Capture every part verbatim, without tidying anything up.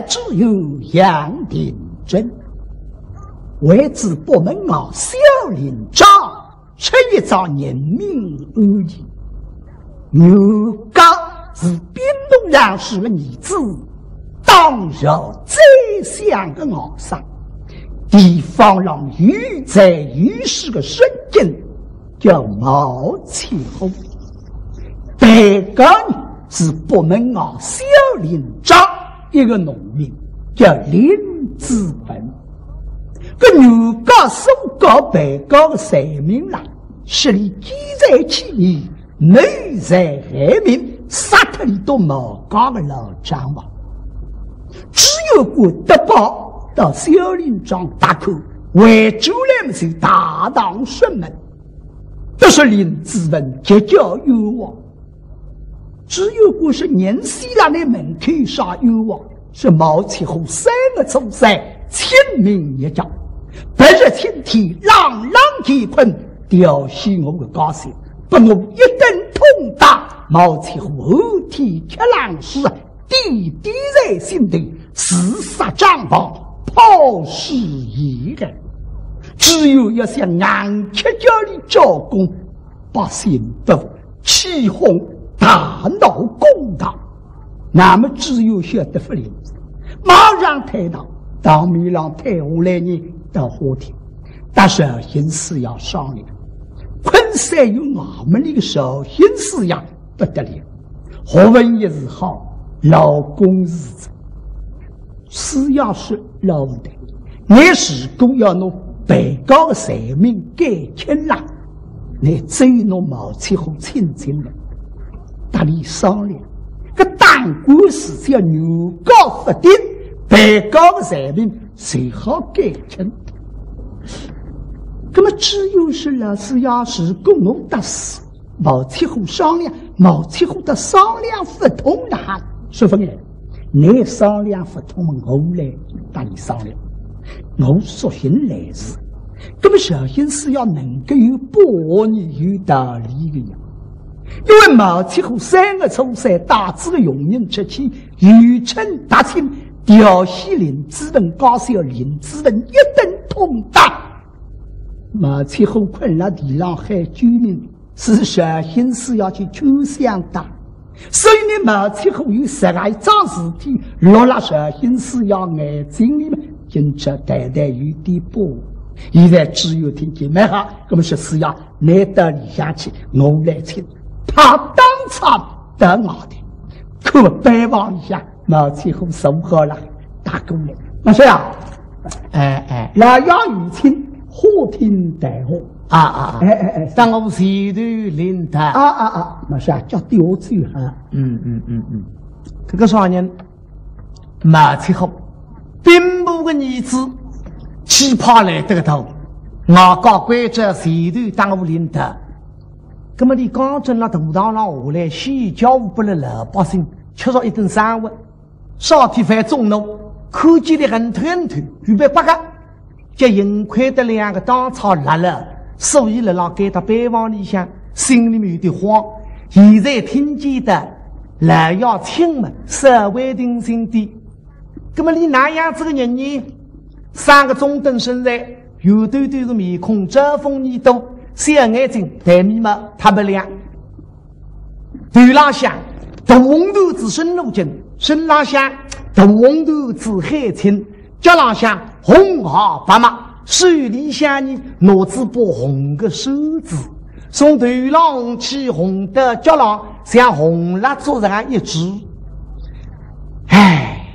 只有杨廷珍，为仔北门外小林庄出一桩人命案件。原告是兵部尚书的儿子，当朝宰相的外甥，地方上有财有势的身份，叫毛七虎。被告人是北门外小林庄一个农民，叫林子文。搿原告所告被告的罪名啦，是伊见财起意，谋财害命，杀脱俚笃毛家的老丈房。知县官得报到小林庄查看，回转来么就大堂审问，都说林子文绝交冤枉。知县官说，人死了，倷问我啥冤枉？说毛七虎三月初三清明日照，白日青天朗朗乾坤，调戏我的家小，拨我一顿痛打，毛七虎后天吃冷水，滴滴在心头，自杀账房，抛尸遗骸。知县要想硬吃叫俚招供，百姓勿服，起哄大闹公堂。那么知县晓得勿灵，马上退堂，堂面浪退下来呢，到花厅，搭绍兴师爷商量。昆山县衙门里个绍兴师爷勿得了，学问也是好，老公是子。师爷说，老勿得，倷如果要拿被告的罪名减轻啦，倷只有拿毛七虎请进来，搭俚商量。搿打官司只要原告勿定，被告的罪名就好减轻。那么知县说，老师呀，如果我搭师毛七虎商量，毛七虎搭商量勿通哪哼？说勿来，倷商量勿通么，我来搭俚商量，我索性来事。那么绍兴师爷能够有把握呢，有道理的呀。因为毛七虎三月初三带仔个佣人出去，由春踏青，调戏林子文家小，林子文一顿痛打。毛七虎困辣地浪喊救命，是绍兴师爷去救相个。所以呢，毛七虎有实梗一桩事体落辣绍兴师爷眼睛里么，今朝淡淡有点把握。现在知县听见，蛮好，那么说师爷，倷到里向去，我来请。他当场到外头，看板房里向，毛七虎坐好了，大哥来。毛师爷，哎，哎。老爷有请，花厅待候。啊，啊，啊。哎，哎，哎。当我前头领的。啊，啊，啊，毛师爷，叫调转哈。嗯，嗯，嗯，嗯。搿个啥人？毛七虎，兵部的儿子，气派来得个大，外加关照前头当我领的。那么俚刚正辣大堂浪下来，先交付拨了老百姓，吃着一顿生活，烧铁饭种农，看见俚很头很头，预备八个，就幸亏得两个当差辣了，所以辣辣该搭板房里向，心里面有点慌。现在听见的，老爷请么，稍微定心点。那么俚哪样子个人呢？生个中等身材，圆兜兜个面孔，招风耳朵，小眼睛，黛眉毛，塌鼻梁。头浪向大红缎子深罗巾，身浪向大红缎子海青，脚浪向红鞋白袜，手里向呢拿仔把红个扇子，从头浪红起，红到脚浪，像红蜡烛实梗一支。唉，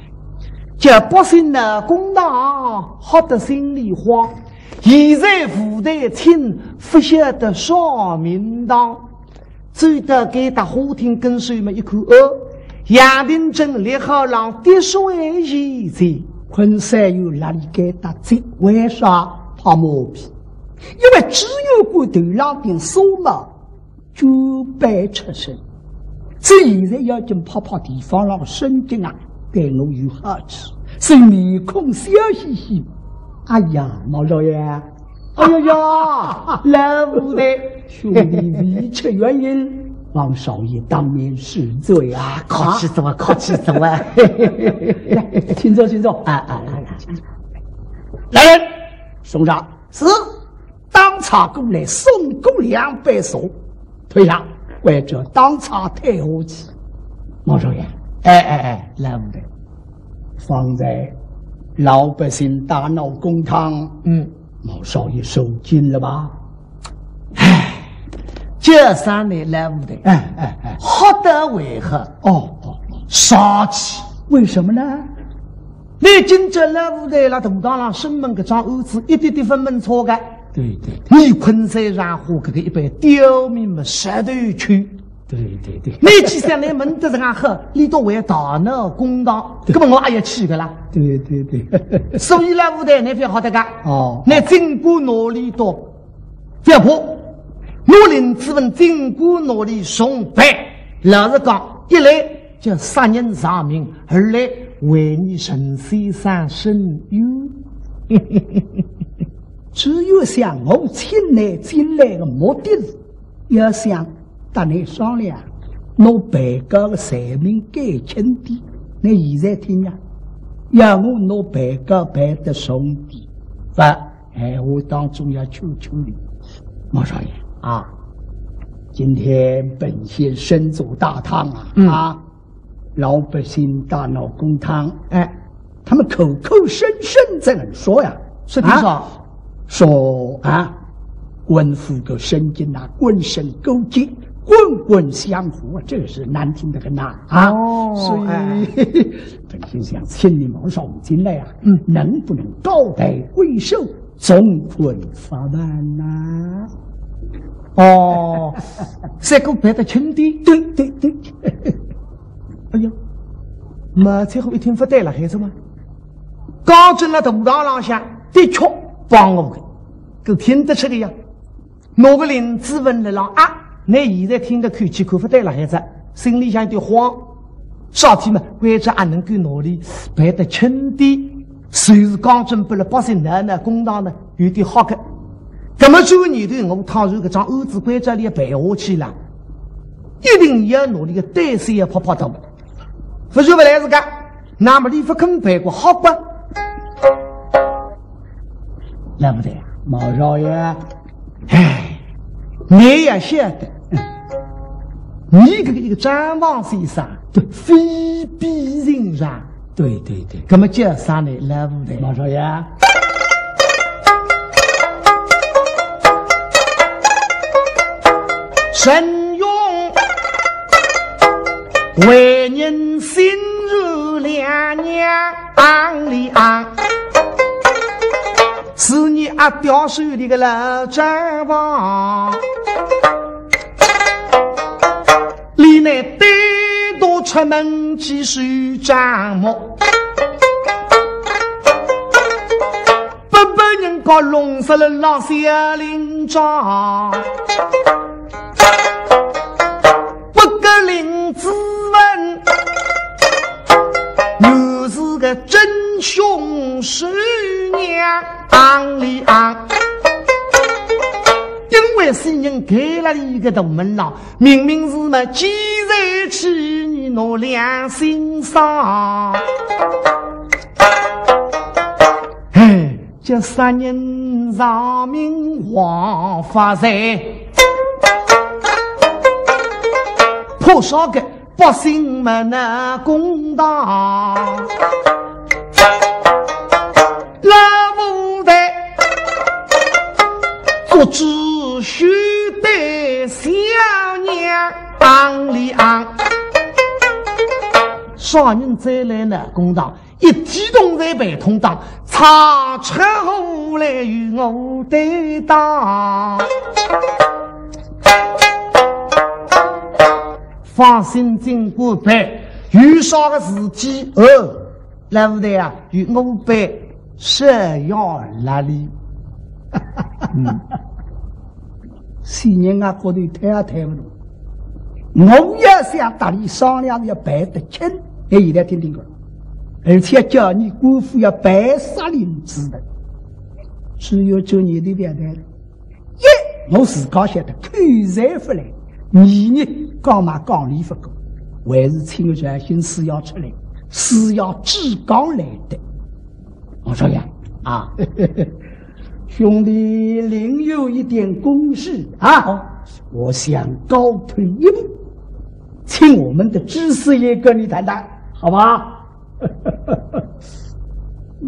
叫百姓呢公堂吓得心里慌，现在无台请，勿晓得啥名堂。 走到该搭花厅跟首么一看，哦，杨廷珍立好浪滴水前头。昆山县衙门里该搭急，为啥？怕毛病。因为知县官头浪顶纱帽，捐班出身，所以现在要紧拍拍地方浪神经啊，对我有好处，所以面孔笑嘻嘻。哎呀，毛少爷，哎呀呀，老无奈，兄弟未出原形，望少爷当面恕罪啊！客气什么？客气什么？来，请坐，请坐。啊啊啊！来人，送上。是。当差过来，送过两杯茶，退下，关照当差退下去。毛少爷，哎哎哎，来，我们方才老百姓大闹公堂，嗯，毛少爷受惊了吧？唉，这三年来不得，哎哎哎，喝得为何？哦哦，杀气。为什么呢？你今朝来不得了，大堂浪审问搿桩案子，一点点分明错个。对对对，你昆山上火搿个一般刁民么杀头去。对对对，你既然来问得这样好，你都为大闹公堂，对，搿么我也要去个啦。对对对，所以老五代，你覅好得个，哦，你尽管拿俚笃，覅怕，我林子文尽管拿俚重办。老实讲，一来叫杀人偿命，二来为你陈先生伸冤。至于像我请你进来的目的是， 要想搭你商量，拿被告的罪名减轻点，你现在听呀，要我拿被告办得重点，勿，闲话当中要劝劝你。毛少爷啊，今天本县升做大堂啊，嗯，啊，老百姓大闹公堂，哎，他们口口声声在那说呀，是的，啊，说啊，官府个神经啊，官神勾结，官官相护啊，这是难听得很呐，啊。哦，所以，哎，本县想请你毛少爷进来啊，嗯，能不能高抬贵手，从宽发慢呐？哦，这个办得轻点？对对对。哎呀，毛七虎一听勿对了，还是嘛，刚正辣大堂浪向的确帮我个，搿听得出个呀。拿个林子文来浪啊，你现在听个口气看勿对了，还是心里向有点慌。啥体嘛，关照阿能够拿俚办得轻点，就是刚正拨老百姓闹闹公堂呢，有点吓个。搿么转念头，我倘若搿桩案子关照俚办下去了，一定要拿俚个对手要拍拍大。 勿是勿来事个，那么你勿肯办个好吧？老五代啊，毛少爷，哎，你也晓得，你搿个一个账房先生，对，非比寻常。对对对，搿么叫啥呢？老五代，毛少爷， 神勇为人心如两娘里昂，是你阿刁手里个老账房，你乃单独出门去收账目。 本本人家弄死了那小林庄，不过林子文，又是个真凶手呀，昂里昂。因为死人开了一个大门了，明明是么，既然起你拿良心上。 嘿，这杀人偿命枉法财，怕啥个百姓们闹公堂。老五代，做主须得小娘昂里昂。啥人再来闹公堂？ 一体同在被通当，查出后来与我对当。放心，尽管办，有啥个事体，呃，老五代啊，与我办，是要哪里？嗯。 死人啊，骨头推也推勿动。我也想搭你商量，要办得清，哎，现在听听看。而且叫你官府要办杀林子文，只有做你的表弟了。一，我自家晓得，口才勿来，你呢，讲嘛讲理勿过，还是请个绍兴师爷出来，师爷主讲来的。王少爷啊，兄弟另有一点公事啊，我想告退一步，请我们的朱师爷跟你谈谈，好吧？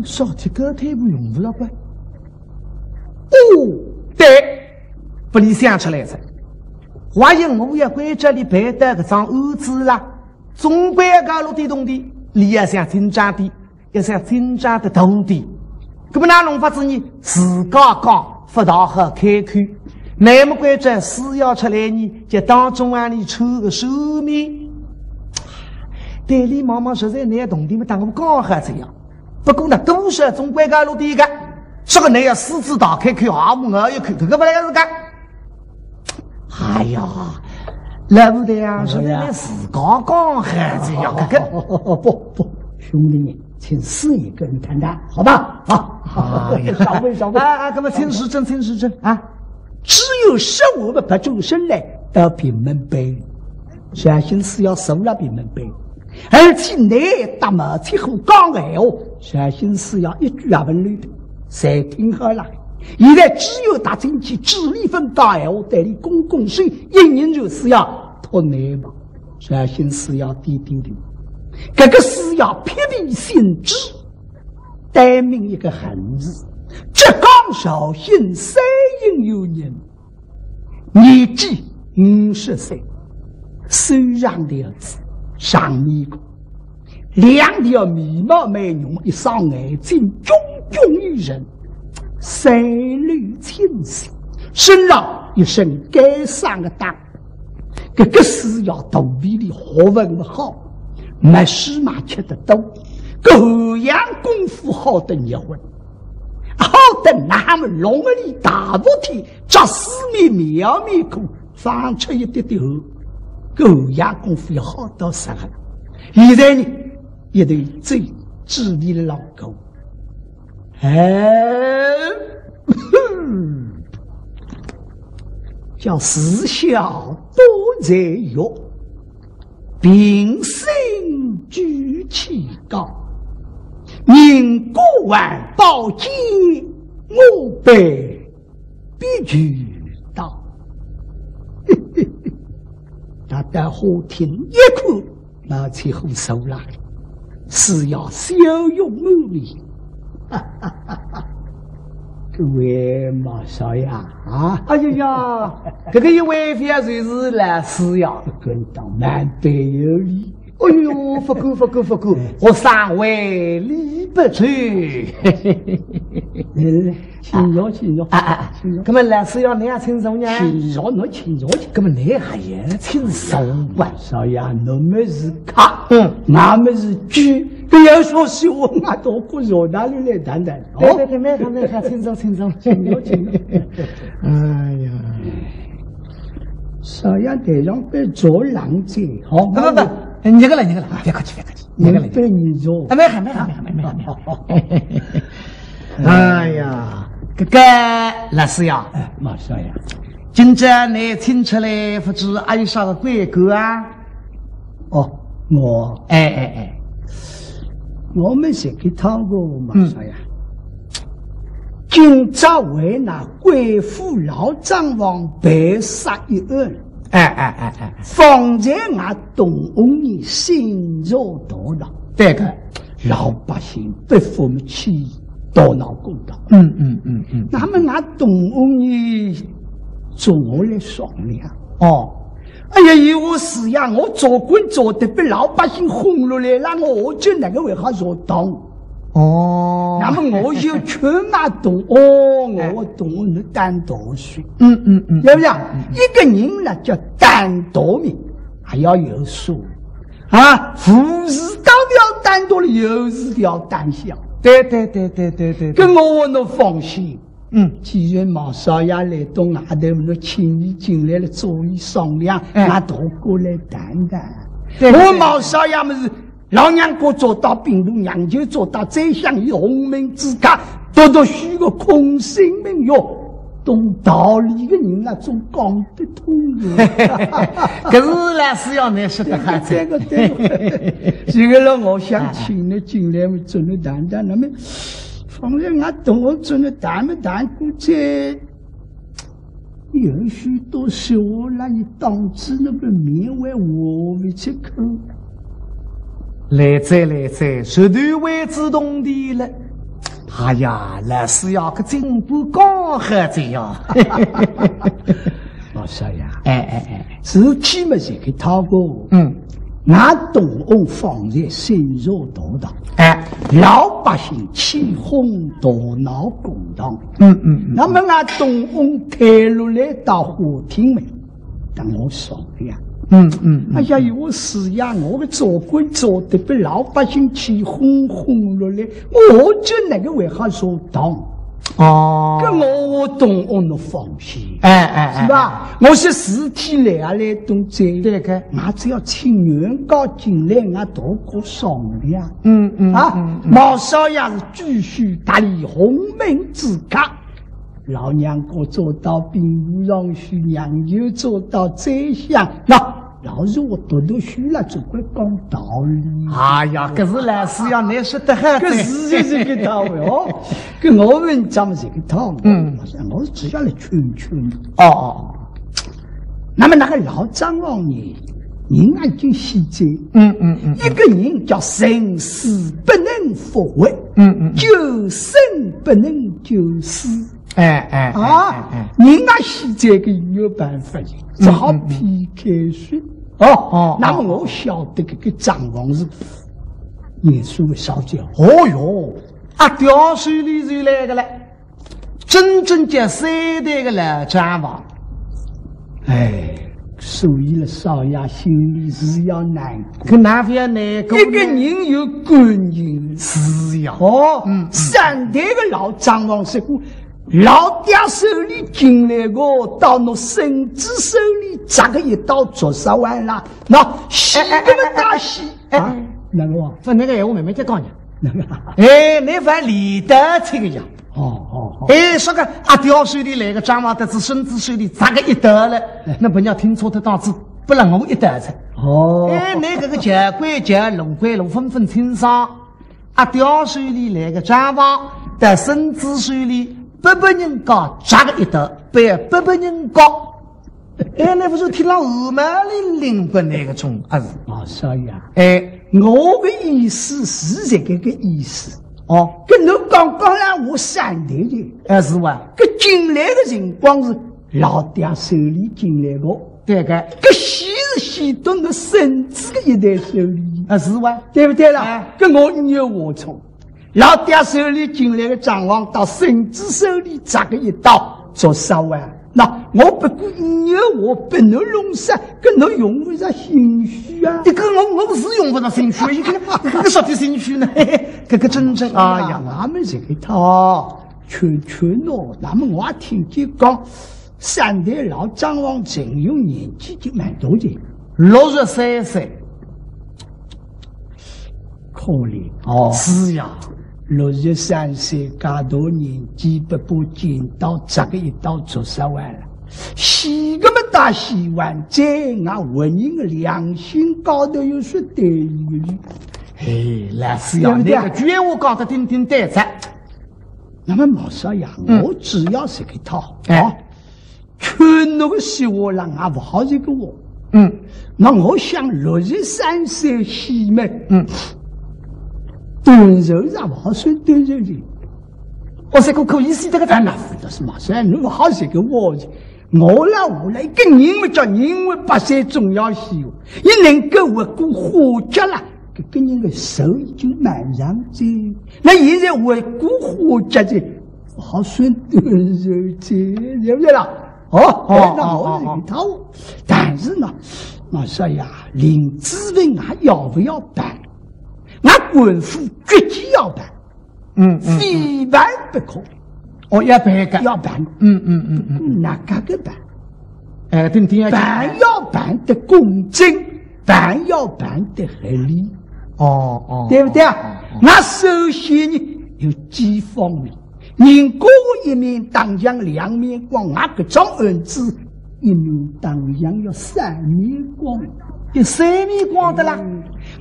啥体告退一步用勿着吧？哦，对，拨俚想出来哉。万一我要关照俚办得搿桩案子啦，总归要搞落点动地，俚要想进账点，要想进账得多点。搿么哪弄法子呢？自家讲，勿大好开口。那么关照师爷出来呢，就当中啊，俚出个手面。对俚望望，实在难动地么，当我讲好这样。 不过呢，多少总归搞落点个，说个倷要狮子大开口，蛤蟆咬一口，搿个勿来事个。哎呀，老夫子呀，哎呀，是倷自家讲好这样，搿个。不，不，兄弟们，请师爷跟人谈谈，好吧？啊，哎呀，少爷，少爷。啊，啊，那么请师尊，请师尊啊。只有说我们不转身来，到屏门背，绍兴师爷坐勒屏门背。 而且倷搭毛七虎讲闲话，绍兴师爷一句也勿漏的，侪听好了。现在只有踏进去，朱丽芬讲闲话，对俚拱拱手，应应就是要托倷吧。绍兴师爷点点头，搿个师爷撇撇心志，单凭一个横字，浙江绍兴三省有人， 年纪五十岁，手上条子长面孔，两条眉毛蛮浓，一双眼睛炯炯有神，三绺青丝，身上一身该衫个打扮。搿个师爷肚皮里学问勿好，墨水嘛吃得多，搿涵养功夫好得热昏，好得那么弄得俚大伏天 只是面描面孔放出一滴滴汗，搿涵养功夫要好到啥个了？现在呢，一头嘴指里了老狗，哎，叫自小多才学，平生志气高，人过万宝剑，我辈 必须到。大家好听一看，那起哄手了，是要笑容满面。各位毛少爷啊，哎呀呀，搿个一位非要就是老师呀，跟当蛮背有理。 哎呦，不敢，不敢，不敢，学生为礼不周。来来来，请坐，请坐。啊啊啊！请坐。那么老师要哪样请坐呢？请坐，侬请坐去。那么哪还要请坐啊？少爷，侬么是客，嗯，俺么是主，搿要说是我，俺到过坐那里来谈谈。哦，对对对，蛮好蛮好，请坐，请坐，请坐，请坐。哎呀，少爷台上被坐冷静，好，不不不， 哎，热个了，热个了，覅客气，覅客气，热个了。侬对你做。啊，蛮好，蛮好，蛮好，蛮好，蛮好。哎呀，搿个老师呀，哎，毛少爷。今朝倷请出来，不知阿有啥个贵干啊？哦，我，哎哎哎，我们先去讨个毛少爷。嗯。今朝为那贵府老账房被杀一案， 哎哎哎哎，方才俺东翁爷心潮大了，对个，老百姓不服气，大闹公堂。嗯嗯嗯嗯。那么俺东翁爷坐下来商量。哦。哎呀，有我是呀，我做官做得被老百姓哄落来了，我就那个为好做当。 哦。那么我就劝嘛东翁，哎，我东翁侬担当些。嗯嗯嗯。对不对？嗯嗯。一个人呢叫担当面，还要有数。啊，无事当要担当了，有事要担当。对对对对对对对。搿我侬放心。嗯。既然毛少爷来到外头，侬请伊进来了，做伊商量，哎。俺大家来谈谈。对对对。我毛少爷么是 老娘家做到兵部，娘舅做到宰相，有鸿门之家，独独许个空心门哟。懂道理个人啦，总讲得通个。搿是老师要难说得很。对个，对个，对个。这个了，我想请你进来，我跟你谈谈，那么，方才俺同学跟你谈没谈过这，有许多说话啦，你当着那个面为我为这口。来哉，来哉，舌头为之动的了。 哎呀，老师呀，搿进步讲好哉呀。老师呀，哎，哎，哎。事体嘛是搿个套个。嗯。俺同学方才身着道道，哎。老百姓起哄大闹公堂。嗯，嗯，嗯。那么俺同学退落来到花厅嘛， 等我说呀。嗯，嗯，嗯。哎呀，有事呀，我个做官做得比老百姓起哄哄落来，我就那个为啥说当？哦。搿我同学侬放心。哎，哎，哎，是吧？哎。我说事体来啊来动哉。对个。俺只要请原告进来，俺大家商量。嗯，嗯，啊，嗯，嗯。毛少爷是举手搭理，鸿门之客。 老娘家做到兵部尚书，娘舅做到宰相，那老是我读读书了，总归讲道理。哎呀，搿是老师呀，你说得很。搿是就是搿套哦，搿我文章是搿套，嗯。我只要来劝劝。哦，哦，哦。那么那个老张王呢，人已经死哉，嗯，嗯，嗯，嗯。一个人叫生死不能复活，嗯，嗯，嗯。救生不能救死。 哎，哎，哎，啊，哎，哎。人啊，死哉个没有办法，只好嗯，嗯，嗯。撇开说。哦，哦，那么我晓得搿个张王是严肃个少将。哦哟，阿刁手里就来个了，真正叫三代个老张王。哎，所以了，少爷心里是要难过。搿哪勿要难过呢？一个人有感情。是呀。哦，嗯，嗯。三代个老张王说过， 老爹手里进来个，到侬孙子手里扎个一刀，做啥完了？那死搿么大死。哎，哎，哎，哎，哎。啊，哪个啊？勿，搿个闲话慢慢再讲呀。哪个啊？哎，侬勿理得这个呀。哦，哦，哦。哎，说个阿刁手里来个张王，到仔孙子手里扎个一刀了，哎。那拨人家听错脱，当仔拨了我一刀哉。哦。哎，侬搿个叫归叫，弄归弄，分分清爽。 阿刁手里来个张王，到孙子手里，拨拨人家扎个一刀，拨拨人家。哎，那勿是听了汗毛里拎过来个种啊是？哦，少爷啊。哎。我个意思是这个个意思。哦。搿侬刚刚让我闪电的。哎，是哇。搿进来个辰光是老爹手里进来个。 对个。搿死是死到我孙子个一代手里，啊，是哇。对勿对啦？哎。搿我有何错？老爹手里进来个张王，到孙子手里扎个一刀，做啥哇？那我不过一眼，我拨侬弄死，搿侬用勿着心虚啊。搿个我，我是用勿着心虚，一个，搿个啥体心虚呢？嘿嘿，搿个真正，哎呀，那么这个套，劝劝侬，那么我也听见讲， 三代老张王陈勇年纪就蛮大的，六十三岁。可怜。哦。是呀。六十三岁介大年纪，拨把尖刀扎个一刀做啥完了？死个么大死完，在俺活人的良心高头有说道理。哎，老师呀，对不对啊？搿个句闲话讲得顶顶对哉。那么毛少爷，嗯。我只要这个套，哎。哦， 劝侬个说话啦，也勿好这个话。嗯。那我想六十三岁死么，嗯。短寿也勿好算短寿的。我说个可以死这个，哎，那勿是嘛，虽然侬勿好这个话，我啦，我啦，一个人么叫人活百岁终要死哦，伊能够活过花甲啦，搿个人的寿已经蛮长哉。那现在活过花甲哉， 好算短寿哉，对不对啦？哦，哦，哎，那我是一套。哦，哦，哦。但是呢，毛少爷，林子文啊，要不要办？俺官府决计要办，嗯，嗯，嗯。非办不可。哦，要办个。要办。嗯，嗯，嗯，嗯。哪个个办？哎，对，对，要办要办得公正，办要办得合理。哦，哦，对不对啊？哦，哦，哦。那首先呢，有几方面。人家一面打墙两面光，俺搿桩案子一面打墙要三面光，有三面光的啦。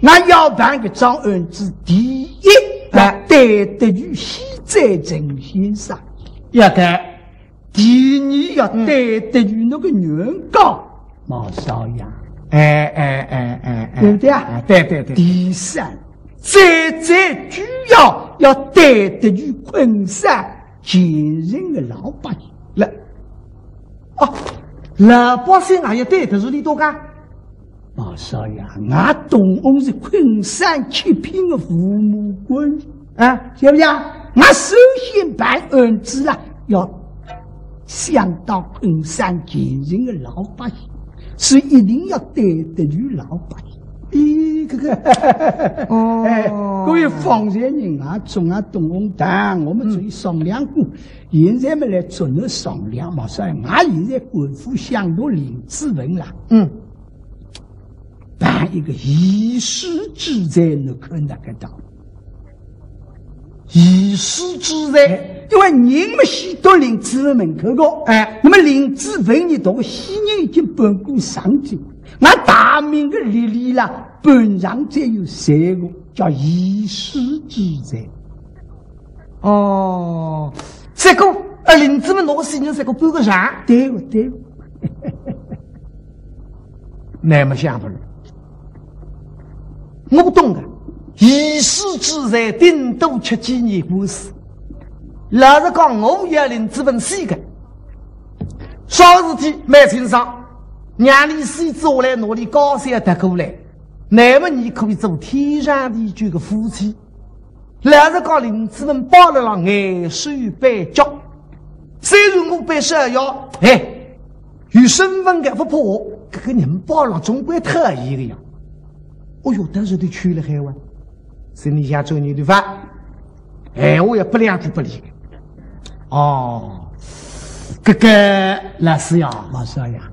俺要办搿桩案子，第一，哎，要对得起许再成先生。要得。第二，要对得起那个原告，毛少爷。哎，哎，哎，哎，哎。对不对啊？哎，对，对，对。第三，最最主要，要对得起昆山前程的老百姓。来，哦，老百姓也要对得起俚笃个？毛少爷，俺东翁是昆山七品的父母官，啊，晓不晓得？俺首先办案子啊，要想到昆山前程的老百姓，是一定要对得起老百姓。咦，这个，哦。哎，各位方才人啊，从俺东翁谈，我们可以商量过，现在么来做那商量嘛，所以俺现在官府想到林子文啦。嗯。办一个徭私之罪，侬看哪个道理？徭私之罪？哎，因为人么死到林子文门口个，哎，那么林子文呢，这个死人已经搬过上去，俺大明的律例啦，搬上去有三个，叫徭私之罪。哦，这个，呃，林子文拿个死人，这个搬个上？对个，对个。 那么想勿来。我懂个，徭私之罪顶多吃几年官司。老实讲，我也林子文死个，啥事体蛮清爽，让你死之后来，拿你家小得过来，那么你可以做天长地久个夫妻。 老实讲，林子文摆勒浪碍手碍脚。虽然我被收押，哎，有身份个勿怕，搿个人摆勒浪总归讨厌个呀。哦哟，但是得去了海外，心里想做你的饭，哎，我也不两句不离个。哦，搿个老师呀，老师呀，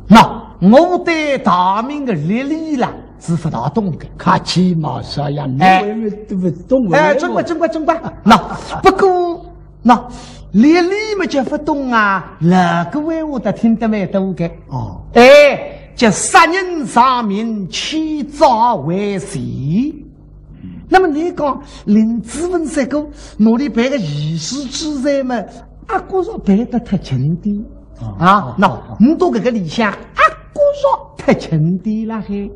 那我对大明个律例啦， 是勿大懂个。客气嘛，少爷，侬哎，还没读勿懂，哎，我真个，真个，真个。那，不过，那，律例么就勿懂啊，哪个闲话倒听得蛮多个。哦。哎，叫杀人偿命，欺诈还钱。那么你讲，林子文这个，拿俚办个徭私之罪么，阿觉着办得太轻点。哦，啊，哦，那，哦，哦。侬到搿个里向，阿觉着太轻点啦嘿。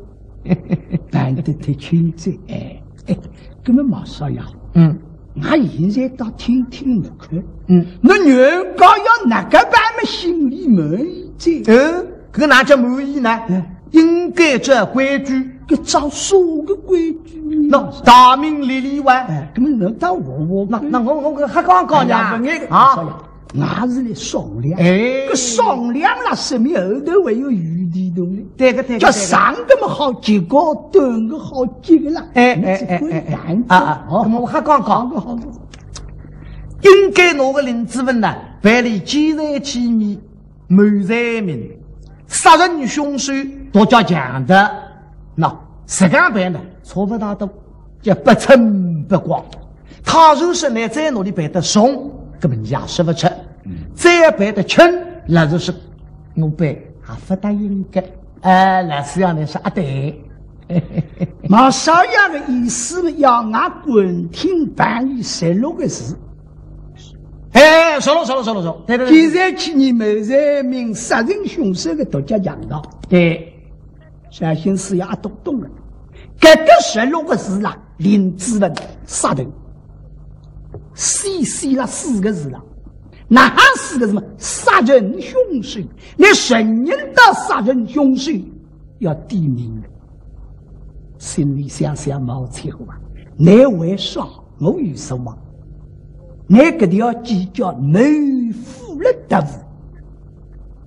办得太轻哉，哎，哎，搿么毛少爷，嗯。俺现在倒听听侬看，嗯。侬原告要哪个办么心里满意哉？嗯，搿哪叫满意呢？嗯。应该照规矩。搿照啥个规矩呢？那大明律例哇。哎，搿么侬倒问问看。那，那我，我，我还刚刚呢。哎呀，勿碍个，啊。毛少爷， 俺是来商量，哎。搿商量了，说明后头还有余地的呢。对个，对个，叫对个。长个么好结个，短个好结个啦。哎，哎，哎，哎，哎。侬只管谈。啊，啊，哦。那么我还讲讲。好个，好个。应该拿个林子文呢，办理奸财起mis谋财命，杀人凶手独脚强盗。那实梗办呢，差勿大多。 叫不清不光。倘若是呢，再拿俚办得重，搿么人家说勿出；嗯。再办得轻，那就是我办也勿答应个。哎，老师要呢是啊，对。毛少爷的意思呢，要俺管厅办理十六个字。哎，十六，十六，十六，十六。对，对，对。奸财起mis谋财命，杀人凶手个独脚强盗。对。 绍兴师爷也读懂了，搿个十六个字啦，林子文杀头，死死了四个字了，哪哈四个字嘛？杀人凶手，连杀人的杀人凶手要点名的。心里想想毛七虎啊，你为啥 我有数啊，你搿条计叫谋夫了得无？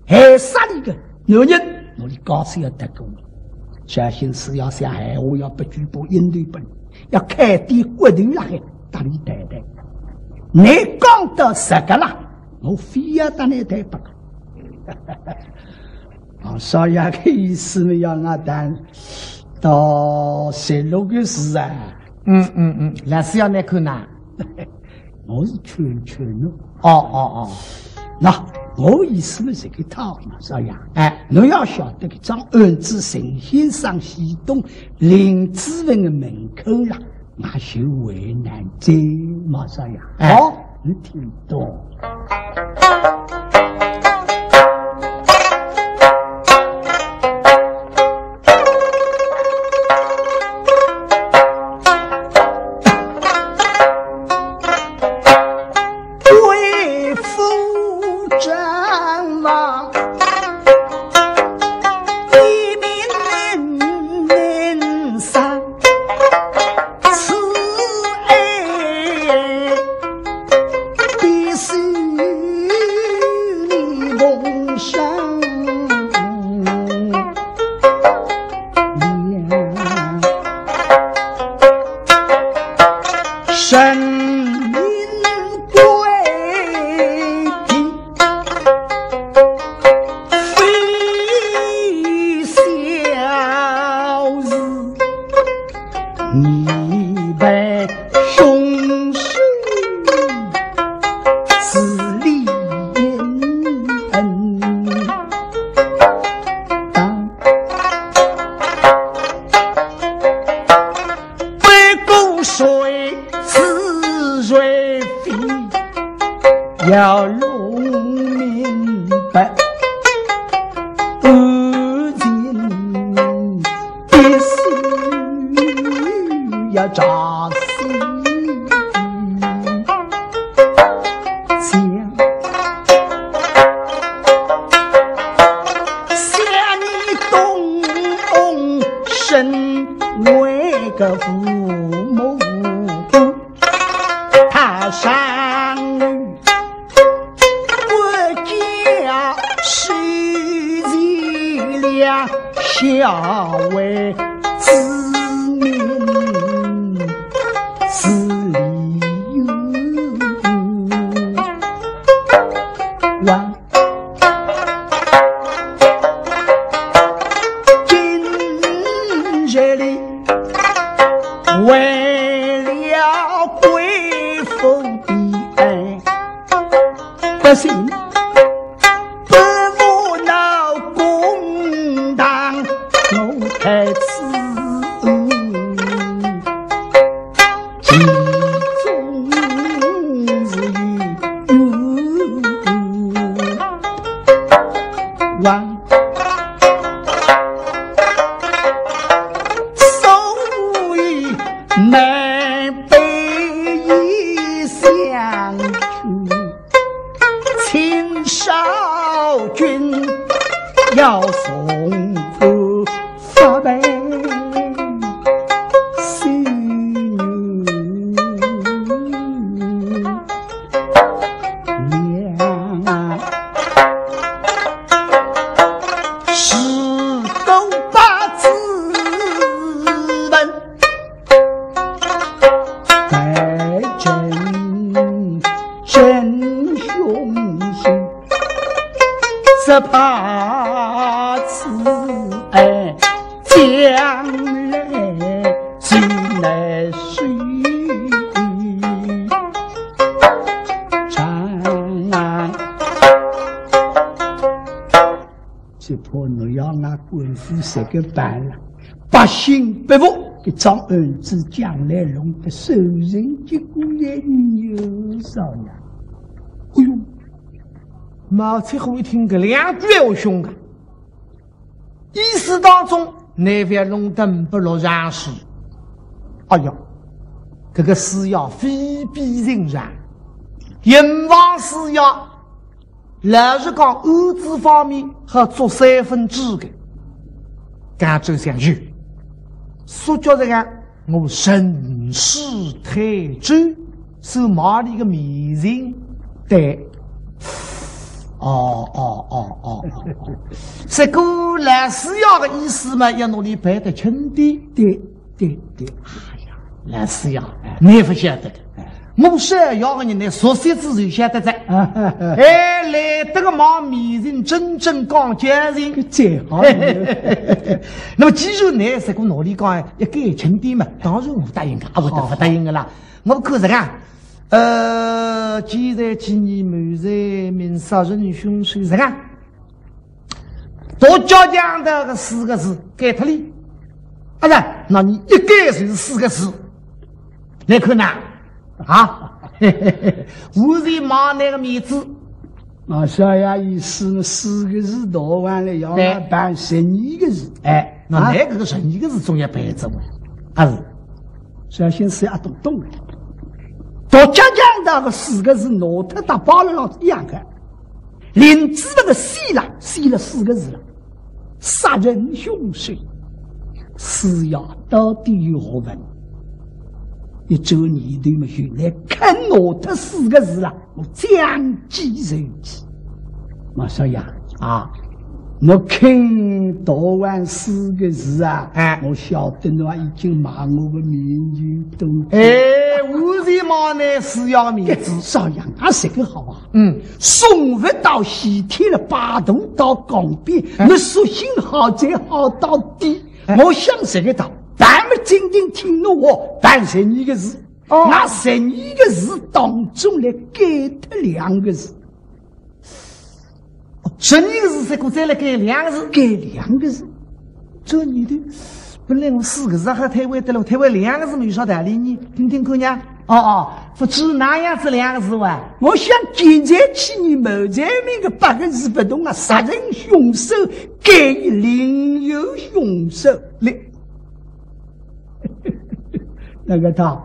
害杀俚个男人，拿俚家小要得过。绍兴师爷想闲话要拨嘴巴应对本，要开点骨头辣海搭俚谈谈。你讲到实梗啦，我非要搭你谈勿可。 毛少爷个意思呢，要俺谈到十六个字啊。嗯，嗯，嗯，老师要你看呐。我是劝劝侬。哦，哦，哦。那我意思嘛，是搿个套嘛，少爷。哎。侬要晓得，搿桩案子陈先生、徐东林子文的门口啦，那就为难哉嘛，少爷。哎。哦，侬听懂。 为父争王，一命命丧，此爱必须你同生。 呀，神明规定，非小事，你被凶手是理人。 不过谁是谁非，要弄明白，案情必须要查清。 想，想你东翁身为个父母，他生于国家是脊梁，孝为子民 是理由。王今日里为了贵府的爱，不行， 不服闹公堂，我太子其中是有冤枉，所以难被一相去。 请少君要送我发配西牛娘，是都把子文 待朕真凶心，只怕此案将来谁来收场。 只怕侬要拿官府这个办了，百姓不服，搿桩案子将来弄得受人结果也有少呀。哎呦，毛七虎一听搿两句闲话凶啊，意思当中，难勿要弄得呒不落场势。哎呀，搿个师爷非比寻常，阎王师爷 老实讲，案子方面还做三分之一个。赣州相爷，说叫这个我顺势推舟，是毛里个面前对。哦，哦，哦，哦，哦，哦。这个老师爷个意思嘛，要拿俚办得轻点。对。 对，对。哎呀，老师呀，哎。倷勿晓得个。哎。我是要个人呢，熟悉之后晓得哉。哎，来得个毛面前真正讲交情。搿最好了。那么既然倷这个拿俚讲一概轻点嘛，当然我答应个，啊，我答，好，勿答应个啦。好。我看实梗，呃，既然今日谋财命，杀人凶手是啊，独脚强盗个四个字改脱哩。啊，是，那你一改就是四个字，来看呐，啊，我是卖倷个面子。啊，少爷意思呢，四个字逃完了，要对。办十二个字。哎，那啊？倷搿个十二个字总要办一只哇？啊是。 小心思也懂懂了。独脚强盗个四个字拿脱搭摆了浪一样个，林子文个死了，死了四个字了，杀人凶手，死呀，到底有何文？一转念头嘛，原来肯拿脱四个字了，我将计就计。马少爷啊， 我肯逃完四个字啊，哎。我晓得侬已经卖我个面子都。哎，我是卖倷四爷面子。少爷，啊，这个好啊。嗯。送佛到西天了，拜堂到江边，哎。侬索性好才好到底。哎。我想这个道，办么今天听侬话，办十二个字。哦。拿十二个字当中来改脱两个字。 十二个字，结果再来改两个字。改两个字。转念头，本来我四个字还推扳得了，推扳两个字嘛有啥道理呢？听听看呀。哦哦，不知哪样子两个字哇？我想现在起你谋财命个八个字不动啊，杀人凶手改以另有凶手。另，那个他，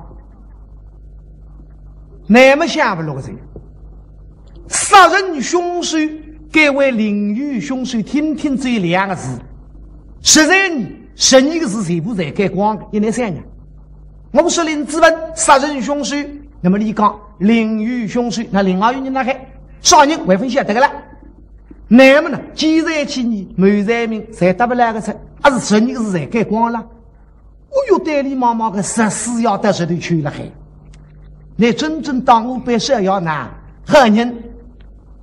那么想不落个人。 杀人凶手改为另有凶手，听听只有两个字，实在呢，十二个字全部侪改光个，也难想呀。我们说林子文杀人凶手，那么你讲另有凶手，那另外有人哪个？啥人还勿晓得个了。那么呢，既然起你谋财命，侪搭勿来个出，还是十二个字侪改光了。 哦哟，对俚望望个，实是要得罪头去了嘿。你真正当我班少爷呢，好人，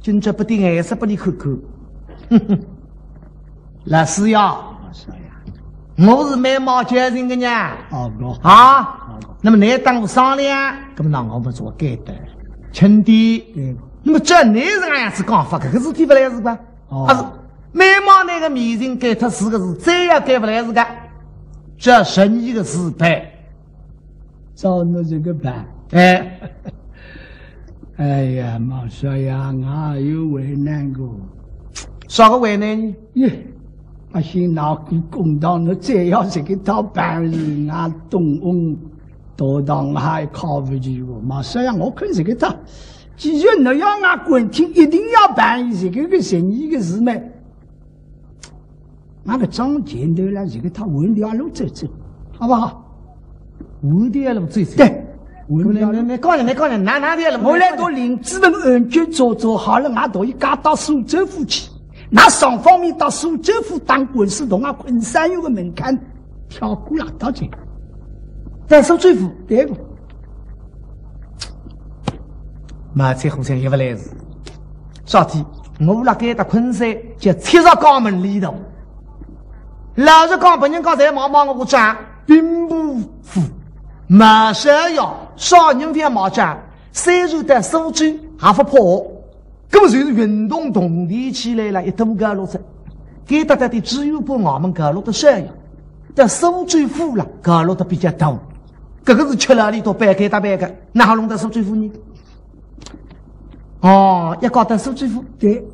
今朝不定还是拨你看看。哼哼，老师呀，我是蛮冒昧人个呢。哦，我啊，那么你当我商量，那么让我们做改的，轻点。对。那么照你这样子讲法，搿个事体勿来事吧？哦。啊是，蛮冒昧个面前改脱四个字，再也改勿来事个。这十二个字办。照侬这个办。哎。哎呀，马少爷，我也有为难个。啥个为难呢？耶，阿信拿个公道，侬再要这个套办事，俺东翁道堂还靠勿起哦。马少爷，我看这个套，既然侬要俺管听，一定要办这个个十二个字嘛。 那个张前头了，这个套换条路走走，好不好？换条路走走。对，换条路。没没没讲了，没讲了，哪哪条路？我来到林子文案卷做做好了，俺到一家到苏州府去，那双方面到苏州府打官司，同俺昆山有个门槛，跳过了到这。到苏州府？对个。 马七虎想也勿来事。啥体？我辣该搭昆山叫七十家门里头。老实讲，别人家侪望望我个账，兵部府、马少爷，啥人勿要望账？虽然到苏州也勿怕，搿么就是运动铜钿起来了，一头高落着。该搭搭的只有把衙门高落得少呀，但苏州府了，高落得比较多。 搿个是吃了里头白给大白个，哪好弄到苏州府呢？哦，要搞到苏州府，对，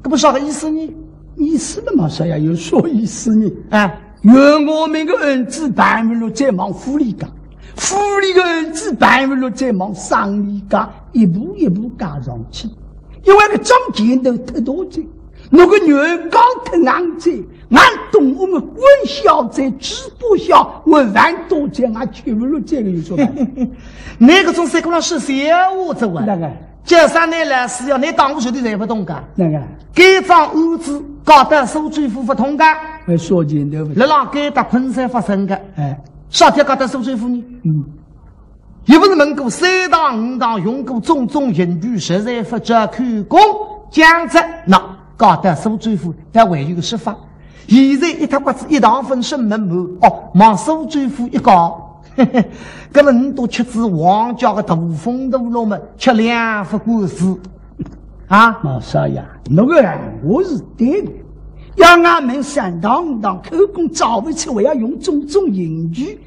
搿么啥个意思呢？意思嘛，马少爷有啥意思呢？哎，原衙门个案子办完了再往府里讲，府里个案子办完了再往省里讲，一步一步加上去。因为个张前头太多的，那个原告太硬的， 俺东翁个官小在，知不小，我万多钱俺吃不落这个有啥办法？那个从三姑娘是小我这问。那个，这三年来是要你当我绝对才不懂个。那个，该桩案子搞到苏州府不通个，哎，说前头不，辣浪该搭昆山发生个。哎，啥体搞到苏州府呢？嗯。 又不是问过三堂五堂，用过种种刑具，实在不照口供，讲着，那搞到苏州府，倒还有个说法。现在一塌刮子一堂分审问末，哦，往苏州府一告，搿么你都吃仔皇家个大风大浪么，吃两副官司啊？毛少爷，侬个闲话是对个，要俺们三堂堂口供找勿出，还要用种种刑具。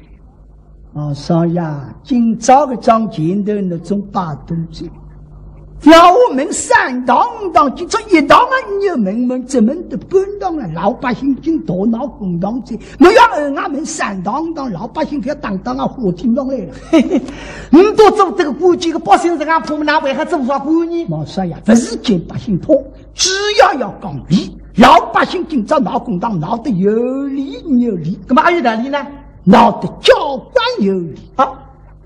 毛少爷，今朝个桩前头侬总摆脱哉。要我们三堂堂，今朝一堂啊，你要问问，怎么得半堂了？老百姓今头脑混荡哉，侬要俺们三堂堂，老百姓覅当当啊，火听上来了。嘿嘿，你都做这个官，搿个百姓实梗怕么，哪为啥做啥官呢？毛少爷，勿是见百姓怕，主要要讲理。老百姓今朝闹公堂，闹得有理没有理。搿么阿有道理呢？闹得交关有理。啊，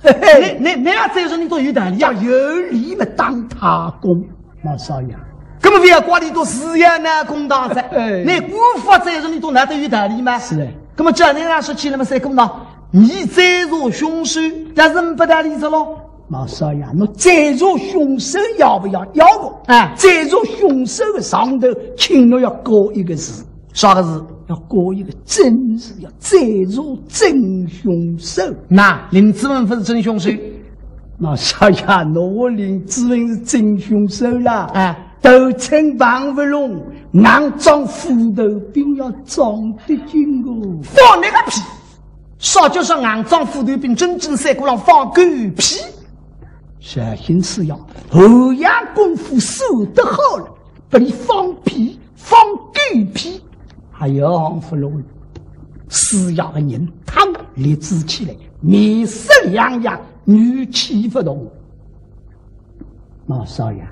嘿嘿，你你你要再说，你都有道理啊。叫有理么当太公，毛少爷。搿么覅怪你都是要闹公堂噻。哎，你官府再说，你都闹得有道理嘛。是哎。搿么照你那说起来么，三姑娘，你再说凶手，但是没道理着咯。毛少爷，侬再说凶手要勿要？要个。哎，再说凶手个上头，请侬要加一个字。啥个字？要加一个真字，要再说真凶手。那林子文勿是真凶手？毛少爷，侬话林子文是真凶手啦。哎，头寸碰勿拢，硬装斧头柄要装得进哦。放你个屁！啥叫是硬装斧头柄，真正三姑娘放狗屁。绍兴师爷，后洋功夫算得好了，拨俚放屁，放狗屁，还要放勿落。师爷个人汤立直起来，面色两样，语气勿同。毛少爷，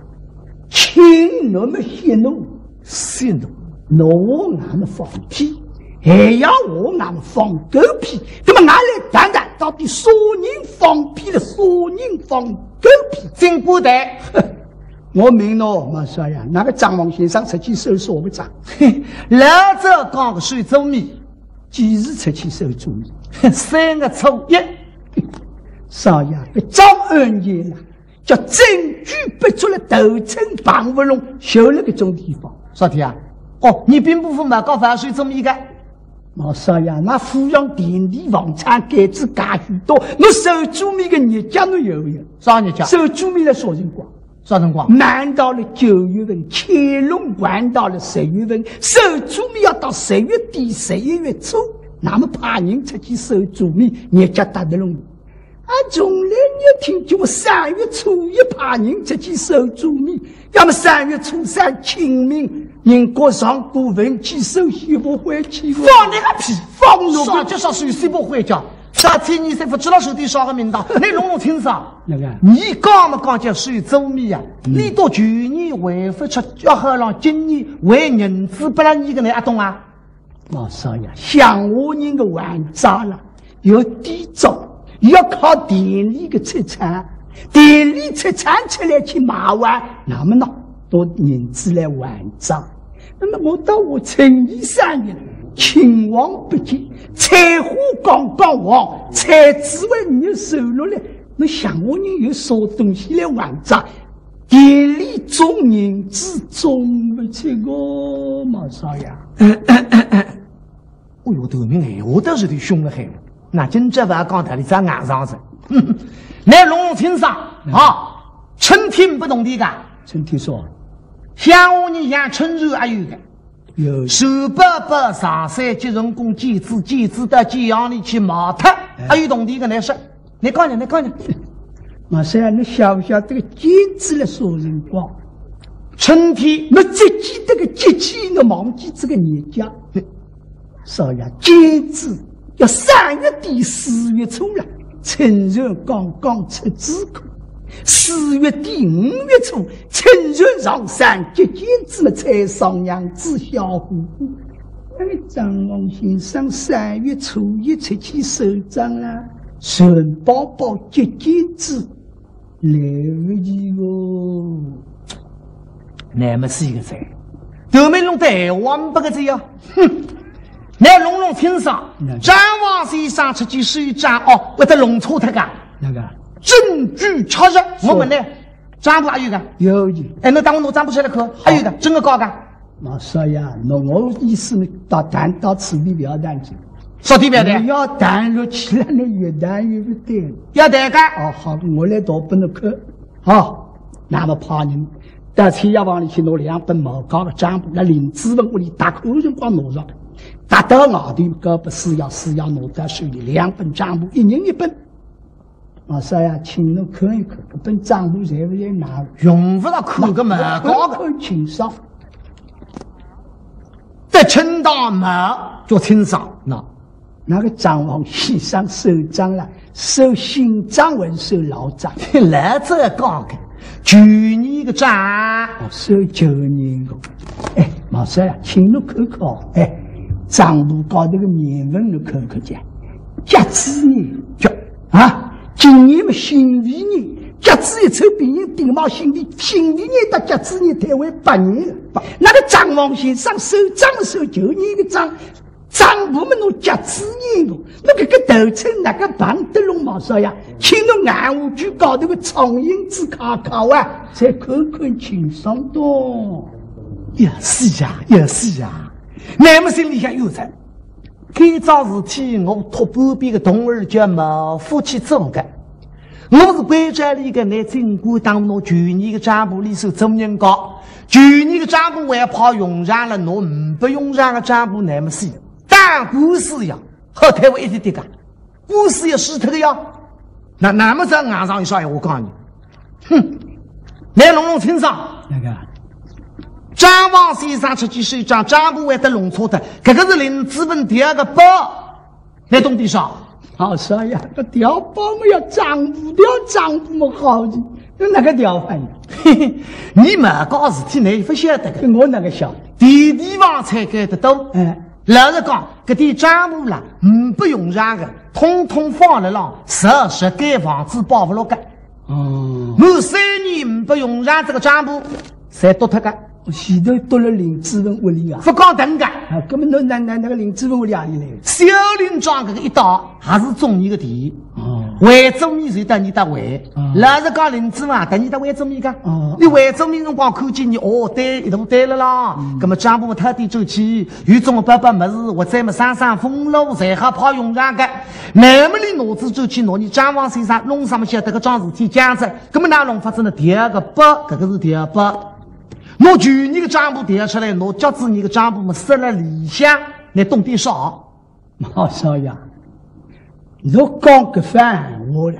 请侬么息怒，息怒，侬话俺么放屁，还要话俺么放狗屁，那么俺来谈谈，到底啥人放屁了，啥人放狗屁？进官台。我问侬，毛少爷，那个账房先生出去收啥个账？嘿，老早讲个收租米。几时出去收租米？三月初一。少爷，搿桩案件啊，叫证据不足了，头寸碰勿拢，就辣搿种地方。啥体啊？哦，你兵部府嘛，搞勿好收租米个。毛少爷，那府上田地房产改制介许多，侬收租米个日脚侬有勿有？啥日脚？收租米辣啥辰光？啥辰光？慢到了九月份，乾隆还到了十月份，收租米要到十月底、十一月初，那么派人出去收租米，日脚搭得拢。啊，从来没听见过三月初一派人出去收租米，要么三月初三清明，人家上过坟去收西北灰去了。放你个屁！放侬个！啥叫啥收西北灰去？啥天你侪勿知道收点啥个名堂，你弄弄清爽。那个，你讲么讲叫收租米啊？嗯。你到去年还勿出，要好让今年还银子拨了你个呢，阿懂啊？毛少爷，乡下人个还债了，有底债，要靠田里个出产，田里出产出来去卖完，那么呢，拿银子来还债。那么我到我春衣衫呢，青黄不接，菜花刚刚黄，菜籽还没收落来，那乡下人有啥东西来还债？田里种银子种勿出个，毛少爷。哎哟，头名闲话倒是头凶了海，那今朝勿讲道理，再硬上噻。哼哼，来弄弄清爽啊！春天勿动地个，春天说，乡下人养春蚕阿有个，有。收伯伯上山结成功，剪子，剪子到剪行里去卖脱，哎。阿有动地个来说，你讲讲，你讲讲。毛少爷，你晓勿晓得个剪子辣啥辰光？春天。侬只记得个节气，侬忘记这个日脚。少爷，剪子要三月底四月初了，春蚕刚刚出子壳。四月底五月初，春蚕上山结剪子了，采桑娘子笑呼呼。那么账房先生三月初一出去收账了，蚕宝宝结剪子，来勿及哦。那么是一个噻，头名弄得闲话勿个这样。哼，来弄弄清爽，嗯。账房先生出去收账哦，会得弄错脱个。那个？证据确实，我问你，账簿阿有个？有的。哎，侬搭我拿账簿出来看，阿有个，真个假个？毛少爷，侬我意思呢，到谈到此地勿要谈去。说对不对？侬要弹落去了，侬越弹越不对。要弹个。哦，好，我来读拨侬看。好，那么派人到采药房里去拿两本毛家个账簿，辣林子文屋里踏看辰光拿着个，踏到外头交拨师爷，师爷拿到手里两本账簿，一人一本。 啊，师爷，请侬看一看，搿本账簿在勿在㑚？用勿着看个嘛，看看清爽。得清爽嘛，叫清爽。那，那个账房先生收账了，收新账还是收老账？来，这讲个，旧年个账。哦，收旧年个。哎，毛师爷，请侬看看哦，哎，账簿高头个年份侬看看见。 甲子年，甲，啊，今年么辛未年，甲子一抽别人顶毛辛未，辛未年到甲子年推为八年了。那个账房先生收账收旧年个账，账簿么拿甲子年个，那搿个头寸哪个碰得拢毛师爷？请侬眼下去高头个苍蝇子看看啊，再看看清爽点。也是呀，也是呀，那么心里向有数。 搿桩事体我托半边个同事叫毛福去做个。我是关照伊个，拿尽管当拿旧年个账簿里向做人家，旧年个账簿还派用场了，拿呒不用场个账簿那么死。打官司呀，好推我一点点个，官司要输脱个呀。那，那么再硬上一啥闲话讲呢？ 哼，来弄弄清爽。那个，账房先生出去收账，账簿会得弄错的，搿个是林子文调个包，侬懂点啥？毛师爷，搿调包么要账簿，调账簿么好的，搿哪个调法呢？嘿嘿，侬毛家事体侬勿晓得个。搿我哪个晓得？地地方才该得懂。哎。老实讲，搿点账簿啦，呒不用场个，统统放辣浪，实实该房子保勿落个。 哦。我三年呒不用场这个账簿，侪丢脱个。前头丢了林子文屋里啊？勿讲等个。啊，搿么那，那，那，那个林子文屋里哪里来？小林庄搿个一带还是种伊个地。哦。回种伊就到伊搭回。哦。老实讲，林子文啊，到伊搭回种伊个。哦。伊回种伊辰光看见伊，哦，对，一大堆了啦。嗯。搿么账簿么偷点转去，有种个包包物事，或者么散散风咯，侪好派用场个。 那么伊拿仔转去，拿伊账房先生弄啥么晓得搿桩事体僵着，搿么哪弄法子呢？第二个包，搿个是第二包。拿旧年个账簿调出来，拿甲子年个账簿么塞辣里向，侬懂点啥？毛少爷，侬讲搿番闲话了，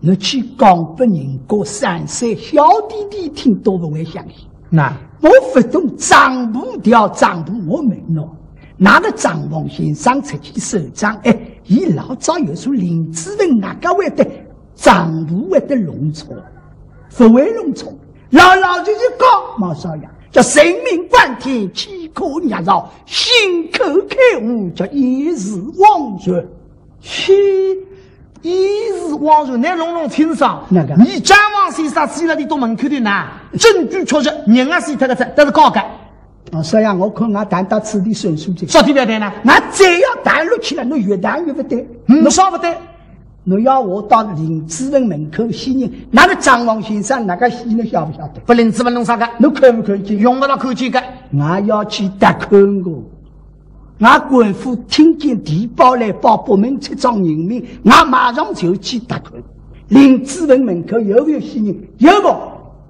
侬去讲拨人家三岁小弟弟听，都勿会相信。那我勿懂账簿调账簿，我问侬，㑚个账房先生出去收账，哎， 伊老早有数林子文哪个会得账簿会得弄错？勿会弄错。老老实实讲，毛少爷，叫人命关天，岂可逆造？信口开河，叫一时枉然。嘿，一时枉然，侬弄弄清爽。哪个？侬账房先生死辣伊笃门口头呢，证据确实，人也死脱个哉，但是假个。 啊，所以啊，我看俺谈到此地算数的。啥地方谈呢？俺再要谈落去了，侬越谈越勿对。嗯，啥勿对？侬要我到林子文门口死人，㑚个账房先生哪个死，侬晓勿晓得？拨林子文弄啥个？侬看勿看见？用勿着看见个。俺要去搭看个。俺官府听见电报来报北门出桩人命，俺马上就去搭看。林子文门口有没有死人？有个。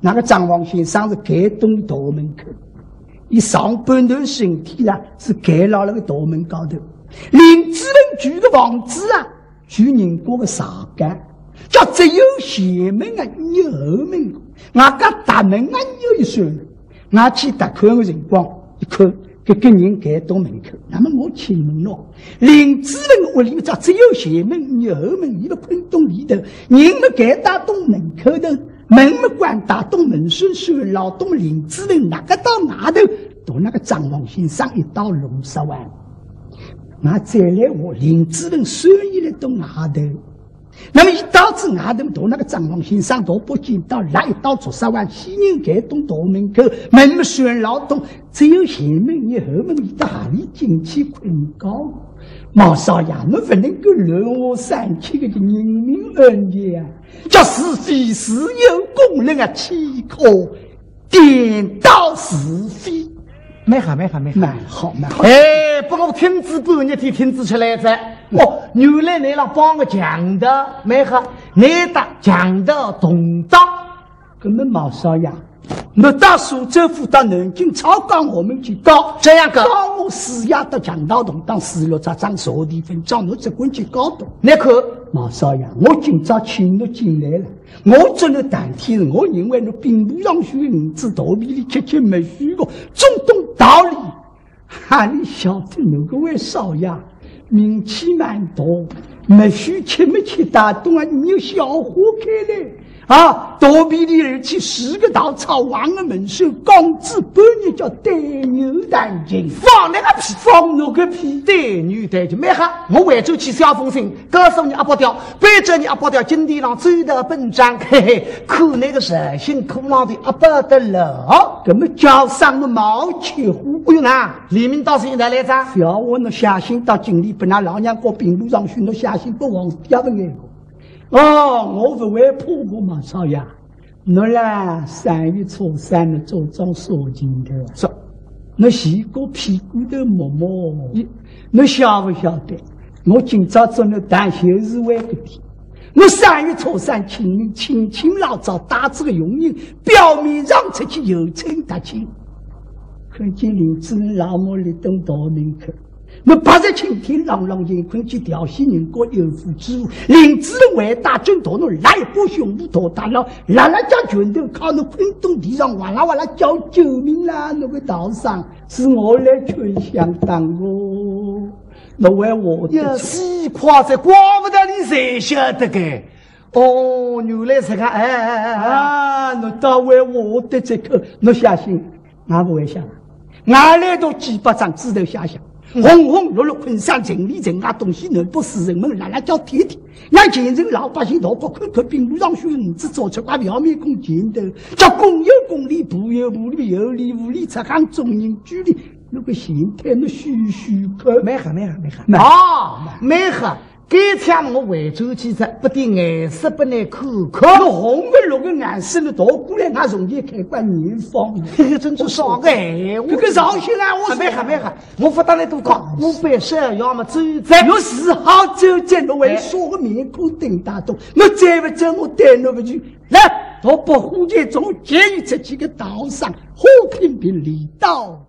㑚个账房先生是该栋大门口。 伊上半段身体啦，是盖牢了个大门高头。林子文住个房子啊，住人家个上间，叫只有前门啊，没有后门个。俺家大门啊，没有一扇。俺去搭看个辰光，一看，搿个人盖到门口。那么我去问咯，林子文屋里只有前门，没有后门，伊个困洞里头，人么盖到洞门口头， 门么关，搭洞门闩闩，老洞林子文哪个到外头，搭㑚个账房先生一道弄煞完。俺再来话，林子文算伊来到外头。那么一到仔外头，搭㑚个账房先生搭北京到来一道捉煞完，死人盖到大门口，门么闩老洞，只有前门，没有后门，伊到何里进去困觉？毛少爷，侬勿能够乱话三七个，人命案件啊！ 叫是非自有公论啊，岂可颠倒是非？蛮好，蛮好，蛮好。蛮好，蛮好。哎，拨我听仔半日天，听仔出来哉。哦，原来倷拉帮个强盗，蛮好，倷搭强盗同党。搿么毛少爷，倷到苏州府到南京抄家，我们去告。这样告。告我师爷搭强盗同党，四六则章，啥地方找倷只管去告哉。倷看，毛少爷，我今朝请倷进来了。 我只能谈天，我认为倷兵部尚书个儿子肚皮里吃吃墨水个，中等道理。哈，倷晓得倷搿位少爷，名气蛮大，墨水吃没吃大，当然有笑话开来。啊，肚皮里而且是个稻草，横个门首，讲仔半日叫对牛弹琴。放倷个屁！放倷个屁！对牛弹琴，蛮好，我回转去写封信，告诉倷阿伯爹， 背着倷阿伯爹今天浪走得本章，嘿嘿，看倷个热心苦劳的阿伯得了。搿么叫声个毛七虎。哎哟呐，李明倒是现在来哉。小我倷写信到京里，拨㑚老娘家兵部尚书，倷写信拨皇帝也勿眼个。哦，我勿会怕个嘛，少爷。 倷啦，三月初三倷做桩啥情头啊？是。倷前个屁股头摸摸，咦，倷晓勿晓得？我今朝找倷谈就是为搿点。倷三月初三清明，清清老早带仔个佣人，表面上出去游春踏青，看见林子文老母立等大门口， 倷白日青天朗朗乾坤去调戏人家有妇之夫，林子文回打转头，倷拉一把胸脯大大浪，拉拉家拳头敲倷滚动地上，哇啦哇啦叫救命啦！倷个道上是我来劝相当哦，倷为我呀，死快哉，怪勿得倷侪晓得个。哦，原来是个，哎哎哎哎。啊，倷倒为我得这个，倷相信 俺勿会想，俺来到几百张纸头写写，红红绿绿昆山城里城外东西南北四城门，拉拉叫贴贴，让前城老百姓大家看看，兵部尚书儿子做出个表面孔前头，叫公有公理，婆有婆理，有理无理，出行众人居里，倷个心态倷虚虚个。蛮好，蛮好，蛮好。蛮好。啊，蛮好。 该枪我回转去哉，拨点颜色拨倷看看。倷红个绿个颜色倷倒过来，俺从前开过年方。嘿嘿，真是啥个闲话。搿个绍兴啊，我啊，蛮好，蛮好，我勿搭倷多讲，我本身要么走哉。倷是好走哉，倷为啥个面孔盯大东？倷再勿走，我对倷勿住。来，我拨虎节中间出去个道上，花瓶瓶里到。